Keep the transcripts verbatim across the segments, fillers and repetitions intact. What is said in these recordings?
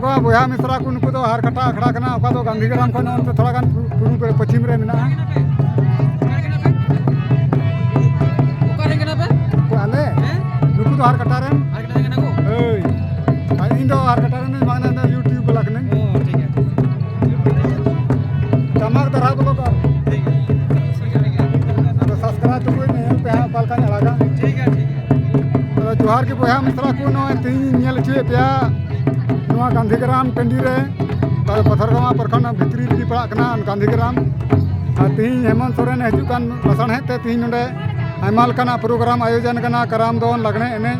ᱠᱚᱣᱟ ᱵᱚᱭᱦᱟ ᱢᱤᱥᱨᱟ ᱠᱚ, ᱱᱩᱠᱩ ᱫᱚ ᱦᱟᱨᱠᱟᱴᱟ ᱟᱠᱷᱲᱟ ᱠᱟᱱᱟ, ᱚᱠᱟ ᱫᱚ ᱜᱟᱱᱫᱷᱤᱜᱨᱟᱢ ᱠᱷᱚᱱ ᱱᱚᱱᱛᱮ ᱛᱷᱚᱲᱟ ᱜᱟᱱ ᱯᱩ-, ᱯᱩᱨᱩᱵ ᱨᱮ, ᱯᱚᱪᱷᱤᱢ ᱨᱮ ᱢᱮᱱᱟᱜᱼᱟ᱾ ᱚᱠᱟ ᱨᱮᱱ ᱠᱟᱱᱟ ᱯᱮ? ᱚᱠᱚᱭ ᱟᱞᱮ? ᱦᱮᱸ? ᱱᱩᱠᱩ ᱫᱚ ᱦᱟᱨᱠᱟᱴᱟ ᱨᱮᱱ᱾ ᱦᱟᱨᱠᱟᱴᱟ ᱨᱮᱱ ᱠᱟᱱᱟ ᱠᱚ? ᱦᱳᱭ᱾ ᱟᱨ ᱤᱧ ᱫᱚ ᱦᱟᱨᱠᱟᱴᱟ ᱨᱮᱱ ᱵᱟᱝ, ᱤᱧ ᱫᱚ YouTube ᱵᱟᱞᱟ ᱠᱟᱹᱱᱟᱹᱧ᱾ ᱚ, ᱴᱷᱤᱠ ᱜᱮᱭᱟ, ᱴᱷᱤᱠ ᱜᱮᱭᱟ᱾ ᱴᱟᱢᱟᱠ ᱫᱟᱨᱦᱟ ᱵᱚᱞᱚ ᱠᱟᱜ᱾ ᱴᱷᱤᱠ ᱜᱮᱭᱟ᱾ ᱟᱫᱚ subscribe ᱛᱟᱵᱚᱱ ᱯᱮ, ᱧᱮᱞ ᱯᱮ ᱦᱟᱸᱜ ᱚᱠᱟ ᱞᱮᱠᱟᱧ ᱟᱲᱟᱜᱟ᱾ ᱴᱷᱤᱠ ᱜᱮᱭᱟ, ᱴᱷᱤᱠ ᱜᱮᱭᱟ᱾ ᱟᱫᱚ ᱡᱚᱦᱟᱨ ᱜᱮ ᱵᱚᱭᱦᱟ ᱢᱤᱥᱨᱟ ᱠᱚ, ᱱᱚᱜᱼᱚᱭ ᱛᱮᱦᱮᱧ ᱤᱧ ᱧᱮᱞ ᱦᱚᱪᱚᱭᱮᱫ ᱯᱮᱭᱟ ᱱᱚᱣᱟ ᱜᱟᱱᱫᱷᱤᱜᱨᱟᱢ ᱴᱟᱺᱰᱤ ᱨᱮ, ᱛᱟᱦᱞᱮ ᱯᱟᱛᱷᱟᱨᱜᱟᱢᱟ ᱯᱨᱚᱠᱷᱚᱸᱰ ᱵᱷᱤᱛᱨᱤ ᱨᱮᱜᱮ ᱯᱟᱲᱟᱜ ᱠᱟᱱᱟ ᱜᱟᱱᱫᱷᱤᱜᱨᱟᱢ᱾ ᱟᱨ ᱛᱮᱦᱮᱧ ᱦᱮᱢᱚᱱᱛ ᱥᱚᱨᱮᱱ ᱮ ᱦᱤᱡᱩᱜ ᱠᱟᱱ ᱞᱟᱥᱟᱲᱦᱮᱫ ᱛᱮ ᱛᱮᱦᱮᱧ ᱱᱚᱰᱮ ᱟᱭᱢᱟ ᱞᱮᱠᱟᱱᱟᱜ program ᱟᱭᱳᱡᱚᱱ ᱠᱟᱱᱟ, ᱠᱟᱨᱟᱢ ᱫᱚᱱ, ᱞᱟᱜᱽᱬᱮ ᱮᱱᱮᱡ,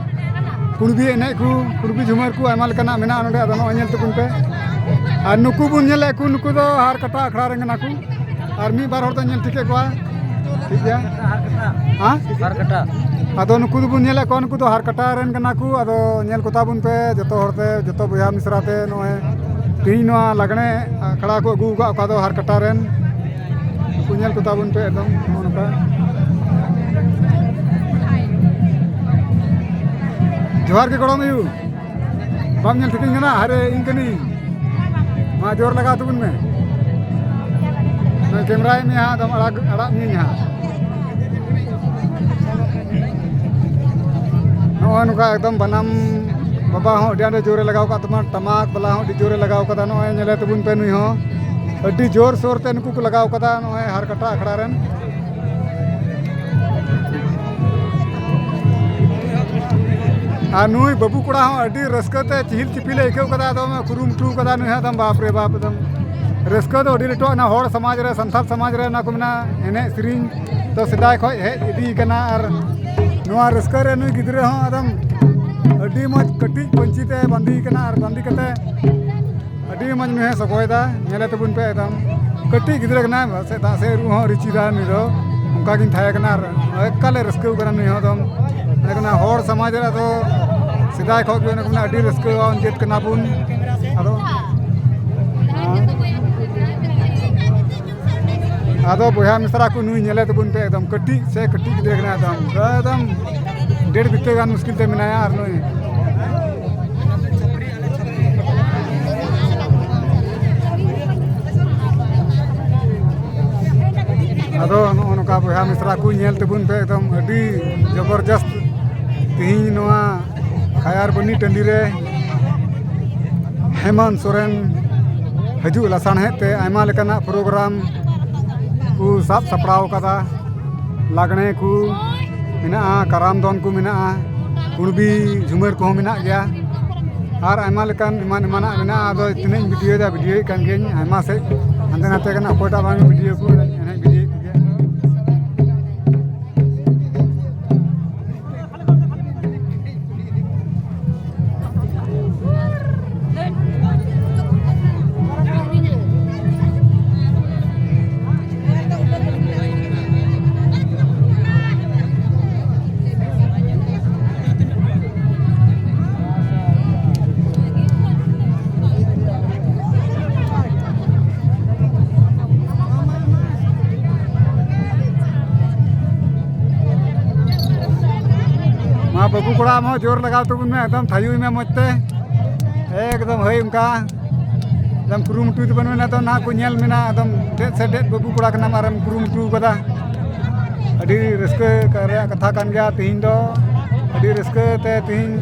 ᱠᱩᱬᱵᱤ ᱮᱱᱮᱡ ᱠᱚ, ᱠᱩᱬᱵᱤ ᱡᱷᱩᱢᱟᱹᱨ ᱠᱚ, ᱟᱭᱢᱟ ᱞᱮᱠᱟᱱᱟᱜ ᱢᱮᱱᱟᱜᱼᱟ ᱱᱚᱰᱮ᱾ ᱟᱫᱚ ᱱᱚᱜᱼᱚᱭ ᱧᱮᱞ ᱛᱟᱵᱚᱱ ᱯᱮ᱾ ᱟᱨ ᱱᱩᱠᱩ ᱵᱚᱱ ᱧᱮᱞᱮᱫ ᱠᱚ, ᱱᱩᱠᱩ ᱫᱚ ᱦᱟᱨᱠᱟᱴᱟ ᱟᱠᱷᱲᱟ ᱨᱮᱱ ᱠᱟᱱᱟ ᱠᱚ᱾ ᱟᱨ ᱢᱤᱫ ᱵᱟᱨ ᱦᱚᱲ ᱫᱚ ᱧᱮᱞ ᱴᱷᱤᱠᱮᱫ ᱠᱚᱣᱟ᱾ ᱴᱷᱤᱠ ᱜᱮᱭᱟ᱾ ᱦᱮᱸ? ᱦᱟᱨᱠᱟᱴᱟ᱾ ᱟᱫᱚ ᱱᱩᱠᱩ ᱫᱚᱵᱚᱱ ᱧᱮᱞᱮᱫ ᱠᱚᱣᱟ, ᱱᱩᱠᱩ ᱫᱚ ᱦᱟᱨᱠᱟᱴᱟ ᱨᱮᱱ ᱠᱟᱱᱟ ᱠᱚ᱾ ᱟᱫᱚ ᱧᱮᱞ ᱠᱚᱛᱟ ᱵᱚᱱ ᱯᱮ ᱡᱚᱛᱚ ᱦᱚᱲ ᱛᱮ, ᱡᱚᱛᱚ ᱵᱚᱭᱦᱟ ᱢᱤᱥᱨᱟ ᱛᱮ ᱱᱚᱜᱼᱚᱭ ᱛᱮᱦᱮᱧ ᱱᱚᱣᱟ ᱞᱟᱜᱽᱬᱮ ᱟᱠᱷᱲᱟ ᱠᱚ ᱟᱹᱜᱩ ᱟᱠᱟᱫ, ᱚᱠᱟ ᱫᱚ ᱦᱟᱨᱠᱟᱴᱟ ᱨᱮᱱ᱾ ᱱᱩᱠᱩ ᱧᱮᱞ ᱠᱚᱛᱟ ᱵᱚᱱ ᱯᱮ ᱮᱠᱫᱚᱢ ᱱᱚᱜᱼᱚ ᱱᱚᱝᱠᱟ᱾ ᱡᱚᱦᱟᱨ ᱜᱮ ᱜᱚᱲᱚᱢ ᱟᱭᱩ᱾ ᱵᱟᱢ ᱧᱮᱞ ᱴᱷᱤᱠᱟᱹᱧ ᱠᱟᱱᱟ? ᱟᱨᱮ, ᱤᱧ ᱠᱟᱹᱱᱟᱹᱧ᱾ ᱢᱟ ᱡᱳᱨ ᱞᱟᱜᱟᱣ ᱛᱟᱵᱚᱱ ᱢᱮ᱾ ᱱᱚᱜᱼᱚᱭ ᱠᱮᱢᱨᱟᱭ ᱢᱮ ᱦᱟᱸᱜ, ᱟᱫᱚᱢ ᱟᱲᱟᱜ, ᱟᱲᱟᱜ ᱢᱤᱭᱟᱹᱧ ᱦᱟᱸᱜ᱾ ᱱᱚᱜᱼᱚᱭ ᱱᱚᱝᱠᱟ ᱮᱠᱫᱚᱢ ᱵᱟᱱᱟᱢ ᱵᱟᱵᱟ ᱦᱚᱸ ᱟᱹᱰᱤ ᱟᱸᱴᱮ ᱡᱳᱨᱮ ᱞᱟᱜᱟᱣ ᱠᱟᱜ ᱛᱟᱵᱚᱱᱟ, ᱴᱟᱢᱟᱠ ᱵᱟᱞᱟ ᱦᱚᱸ ᱟᱹᱰᱤ ᱡᱳᱨᱮ ᱞᱟᱜᱟᱣ ᱠᱟᱫᱟ᱾ ᱱᱚᱜᱼᱚᱭ ᱧᱮᱞᱮ ᱛᱟᱵᱚᱱ ᱯᱮ, ᱱᱩᱭ ᱦᱚᱸ ᱟᱹᱰᱤ ᱡᱳᱨ ᱥᱳᱨ ᱛᱮ ᱱᱩᱠᱩ ᱠᱚ ᱞᱟᱜᱟᱣ ᱠᱟᱫᱟ, ᱱᱚᱜᱼᱚᱭ ᱦᱟᱨᱠᱟᱴᱟ ᱟᱠᱷᱲᱟ ᱨᱮᱱ᱾ ᱟᱨ ᱱᱩᱭ ᱵᱟᱹᱵᱩ ᱠᱚᱲᱟ ᱦᱚᱸ ᱟᱹᱰᱤ ᱨᱟᱹᱥᱠᱟᱹ ᱛᱮ ᱪᱤᱦᱤᱞ ᱪᱤᱯᱤᱞ ᱮ ᱟᱹᱭᱠᱟᱹᱣ ᱠᱟᱫᱟ, ᱟᱫᱚ ᱠᱩᱨᱩᱢᱩᱴᱩ ᱠᱟᱫᱟ ᱱᱩᱭ ᱦᱚᱸ, ᱮᱠᱫᱚᱢ ᱵᱟᱯ ᱨᱮ ᱵᱟᱯ, ᱮᱠᱫᱚᱢ ᱨᱟᱹᱥᱠᱟᱹ ᱫᱚ ᱟᱹᱰᱤ ᱞᱟᱹᱴᱩᱣᱟᱜ ᱠᱟᱱᱟ᱾ ᱦᱚᱲ ᱥᱚᱢᱟᱡᱽ ᱨᱮ, ᱥᱟᱱᱛᱟᱲ ᱥᱚᱢᱟᱡᱽ ᱨᱮ ᱚᱱᱟ ᱠᱚ ᱢᱮᱱᱟ ᱮᱱᱮᱡ ᱥᱮᱨᱮᱧ ᱫᱚ ᱥᱮᱫᱟᱭ ᱠᱷᱚᱱ ᱦᱮᱡ ᱤᱫᱤ ᱠᱟᱱᱟ᱾ ᱟᱨ ᱱᱚᱣᱟ ᱨᱟᱹᱥᱠᱟᱹ ᱨᱮ ᱱᱩᱭ ᱜᱤᱫᱽᱨᱟᱹ ᱦᱚᱸ ᱮᱠᱫᱚᱢ ᱟᱹᱰᱤ ᱢᱚᱡᱽ ᱠᱟᱹᱴᱤᱡ ᱯᱟᱹᱧᱪᱤ ᱛᱮ ᱵᱟᱸᱫᱮ ᱠᱟᱱᱟ, ᱟᱨ ᱵᱟᱸᱫᱮ ᱠᱟᱛᱮ ᱟᱹᱰᱤ ᱢᱚᱡᱽ ᱱᱩᱭ ᱦᱚᱸᱭ ᱥᱚᱜᱚᱭᱮᱫᱟ, ᱧᱮᱞᱮ ᱛᱟᱵᱚᱱ ᱯᱮ ᱮᱠᱫᱚᱢ᱾ ᱠᱟᱹᱴᱤᱡ ᱜᱤᱫᱽᱨᱟᱹ ᱠᱟᱱᱟᱭ, ᱥᱮ ᱫᱟᱜ ᱥᱮᱫ ᱨᱩ ᱦᱚᱸ ᱨᱤᱪᱤᱫᱟ ᱱᱩᱭ ᱫᱚ, ᱚᱱᱠᱟ ᱜᱤᱧ ᱛᱟᱦᱮᱸ ᱠᱟᱱᱟ᱾ ᱟᱨ ᱮᱠᱟᱞᱮ ᱨᱟᱹᱥᱠᱟᱹᱣ ᱠᱟᱱᱟ ᱱᱩᱭ ᱦᱚᱸ ᱮᱠᱫᱚᱢ᱾ ᱚᱱᱮ ᱠᱟᱱᱟ ᱦᱚᱲ ᱥᱚᱢᱟᱡᱽ ᱨᱮ ᱟᱫᱚ ᱥᱮᱫᱟᱭ ᱠᱷᱚᱱ ᱜᱮ ᱚᱱᱮ ᱠᱟᱱᱟ ᱟᱹᱰᱤ ᱨᱟᱹᱥᱠᱟᱹᱣᱟᱱ ᱡᱟᱹᱛ ᱠᱟᱱᱟ ᱵᱚᱱ᱾ ᱟᱫᱚ ᱟᱫᱚ ᱵᱚᱭᱦᱟ ᱢᱤᱥᱨᱟ ᱠᱚ, ᱱᱩᱭ ᱧᱮᱞᱮ ᱛᱟᱵᱚᱱ ᱯᱮ, ᱮᱠᱫᱚᱢ ᱠᱟᱹᱴᱤᱡ ᱥᱮ ᱠᱟᱹᱴᱤᱡ ᱜᱤᱫᱽᱨᱟᱹ ᱠᱟᱱᱟᱭ, ᱮᱠᱫᱚᱢ, ᱮᱠᱫᱚᱢ ᱰᱮᱲ ᱵᱤᱛᱟᱹ ᱜᱟᱱ ᱢᱩᱥᱠᱤᱞ ᱛᱮ ᱢᱮᱱᱟᱭᱟ᱾ ᱟᱨ ᱱᱩᱭ ᱟᱫᱚ ᱱᱚᱜᱼᱚ ᱱᱚᱝᱠᱟ ᱵᱚᱭᱦᱟ ᱢᱤᱥᱨᱟ ᱠᱚ ᱧᱮᱞ ᱛᱟᱵᱚᱱ ᱯᱮ, ᱮᱠᱫᱚᱢ ᱟᱹᱰᱤ ᱡᱚᱵᱚᱨᱡᱚᱥᱛ ᱛᱮᱦᱮᱧ ᱱᱚᱣᱟ ᱠᱷᱟᱭᱟᱨᱵᱚᱱᱤ ᱴᱟᱺᱰᱤ ᱨᱮ ᱦᱮᱢᱚᱱᱛ ᱥᱚᱨᱮᱱ ᱦᱤᱡᱩᱜ ᱞᱟᱥᱟᱲᱦᱮᱫ ᱛᱮ ᱟᱭᱢᱟ ᱞᱮᱠᱟᱱᱟᱜ ᱯᱨᱳᱜᱨᱟᱢ ᱠᱚ ᱥᱟᱵ ᱥᱟᱯᱲᱟᱣ ᱠᱟᱫᱟ᱾ ᱞᱟᱜᱽᱬᱮ ᱠᱚ ᱢᱮᱱᱟᱜᱼᱟ, ᱠᱟᱨᱟᱢ ᱫᱚᱱ ᱠᱚ ᱢᱮᱱᱟᱜᱼᱟ, ᱠᱩᱬᱵᱤ ᱡᱷᱩᱢᱟᱹᱨ ᱠᱚᱦᱚᱸ ᱢᱮᱱᱟᱜ ᱜᱮᱭᱟ, ᱟᱨ ᱟᱭᱢᱟ ᱞᱮᱠᱟᱱ ᱮᱢᱟᱱ ᱮᱢᱟᱱᱟᱜ ᱢᱮᱱᱟᱜᱼᱟ᱾ ᱟᱫᱚ ᱛᱤᱱᱟᱹᱜ ᱤᱧ ᱵᱷᱤᱰᱤᱭᱳᱭᱮᱫᱟ, ᱵᱷᱤᱰᱤᱭᱳᱭᱮᱫ ᱠᱟᱱ ᱜᱤᱭᱟᱹᱧ, ᱟᱭᱢᱟ ᱥᱮᱫ ᱦᱟᱱᱛᱮ ᱱᱟᱛᱮ ᱠᱟᱱᱟ, ᱚᱠᱚᱭᱴᱟᱜ ᱵᱟᱝ ᱵᱷᱤᱰᱤᱭᱳ ᱠᱚ ᱮᱱᱮᱡ ᱵᱷᱤᱰᱤᱭᱳᱭᱮᱫ ᱠᱚᱜᱮᱭᱟ᱾ ᱢᱟ ᱵᱟᱹᱵᱩ ᱠᱚᱲᱟ, ᱟᱢ ᱦᱚᱸ ᱡᱳᱨ ᱞᱟᱜᱟᱣ ᱛᱟᱵᱚᱱ ᱢᱮ, ᱮᱠᱫᱚᱢ ᱛᱷᱟᱭᱚᱭ ᱢᱮ ᱢᱚᱡᱽ ᱛᱮ, ᱮᱠᱫᱚᱢ ᱦᱳᱭ ᱚᱱᱠᱟ᱾ ᱮᱠᱫᱚᱢ ᱠᱩᱨᱩᱢᱩᱴᱩᱭ ᱛᱟᱵᱚᱱ ᱢᱮ, ᱟᱫᱚ ᱱᱟᱦᱟᱜ ᱠᱚ ᱧᱮᱞ ᱢᱮᱱᱟ, ᱮᱠᱫᱚᱢ ᱰᱮᱫ ᱥᱮ ᱰᱮᱫ ᱵᱟᱹᱵᱩ ᱠᱚᱲᱟ ᱠᱟᱱᱟᱢ ᱟᱨᱮᱢ ᱠᱩᱨᱩᱢᱩᱴᱩ ᱠᱟᱫᱟ᱾ ᱟᱹᱰᱤ ᱨᱟᱹᱥᱠᱟᱹ ᱨᱮᱭᱟᱜ ᱠᱟᱛᱷᱟ ᱠᱟᱱ ᱜᱮᱭᱟ ᱛᱮᱦᱮᱧ ᱫᱚ, ᱟᱹᱰᱤ ᱨᱟᱹᱥᱠᱟᱹ ᱛᱮ ᱛᱮᱦᱮᱧ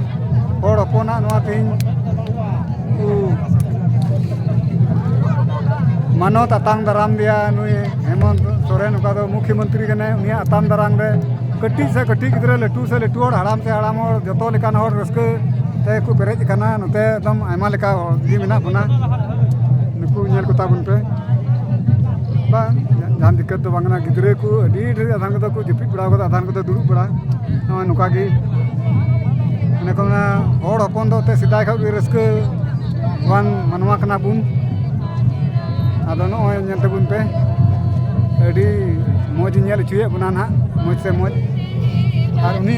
ᱦᱚᱲ ᱦᱚᱯᱚᱱᱟᱜ ᱱᱚᱣᱟ ᱛᱮᱦᱮᱧ ᱠᱚ ᱢᱟᱱᱚᱛ ᱟᱛᱟᱝ ᱫᱟᱨᱟᱢ ᱫᱮᱭᱟ ᱱᱩᱭ ᱦᱮᱢᱚᱱᱛ ᱥᱚᱨᱮᱱ, ᱚᱠᱟ ᱫᱚ ᱢᱩᱠᱷᱭᱚ ᱢᱚᱱᱛᱨᱤ ᱠᱟᱱᱟᱭ, ᱩᱱᱤᱭᱟᱜ ᱟᱛᱟᱝ ᱫᱟᱨᱟᱢ ᱨᱮ ᱠᱟᱹᱴᱤᱡ ᱥᱮ ᱠᱟᱹᱴᱤᱡ ᱜᱤᱫᱽᱨᱟᱹ, ᱞᱟᱹᱴᱩ ᱥᱮ ᱞᱟᱹᱴᱩ ᱦᱚᱲ, ᱦᱟᱲᱟᱢ ᱥᱮ ᱦᱟᱲᱟᱢ ᱦᱚᱲ, ᱡᱚᱛᱚ ᱞᱮᱠᱟᱱ ᱦᱚᱲ ᱨᱟᱹᱥᱠᱟᱹ ᱛᱮᱠᱚ ᱯᱮᱨᱮᱡ ᱟᱠᱟᱱᱟ᱾ ᱱᱚᱛᱮ ᱮᱠᱫᱚᱢ ᱟᱭᱢᱟ ᱞᱮᱠᱟ ᱦᱚᱲ ᱜᱮ ᱢᱮᱱᱟᱜ ᱵᱚᱱᱟ, ᱱᱩᱠᱩ ᱧᱮᱞ ᱠᱚ ᱛᱟᱵᱚᱱ ᱯᱮ᱾ ᱵᱟᱝ, ᱡᱟᱦᱟᱱ ᱫᱤᱠᱠᱟᱛ ᱫᱚ ᱵᱟᱝ ᱠᱟᱱᱟ᱾ ᱜᱤᱫᱽᱨᱟᱹ ᱠᱚ ᱟᱹᱰᱤ ᱰᱷᱮᱨ, ᱟᱫᱷᱟᱱ ᱠᱚᱫᱚ ᱠᱚ ᱡᱟᱹᱯᱤᱫ ᱵᱟᱲᱟ ᱠᱟᱫᱟ, ᱟᱫᱷᱟᱱ ᱠᱚᱫᱚ ᱫᱩᱲᱩᱵ ᱵᱟᱲᱟ, ᱱᱚᱜᱼᱚᱭ ᱱᱚᱝᱠᱟ ᱜᱮ᱾ ᱚᱱᱮ ᱠᱚ ᱢᱮᱱᱟ, ᱦᱚᱲ ᱦᱚᱯᱚᱱ ᱫᱚ ᱮᱱᱛᱮᱫ ᱥᱮᱫᱟᱭ ᱠᱷᱚᱱ ᱜᱮ ᱨᱟᱹᱥᱠᱟᱹᱣᱟᱱ ᱢᱟᱱᱣᱟ ᱠᱟᱱᱟ ᱵᱚᱱ᱾ ᱟᱫᱚ ᱱᱚᱜᱼᱚᱭ ᱧᱮᱞ ᱛᱟᱵᱚᱱ ᱯᱮ, ᱟᱹᱰᱤ ᱢᱚᱡᱽ ᱤᱧ ᱧᱮᱞ ᱦᱚᱪᱚᱭᱮᱫ ᱵᱚᱱᱟ ᱱᱟᱦᱟᱜ, ᱢᱚᱡᱽ ᱥᱮ ᱢᱚᱡᱽ᱾ ᱟᱨ ᱩᱱᱤ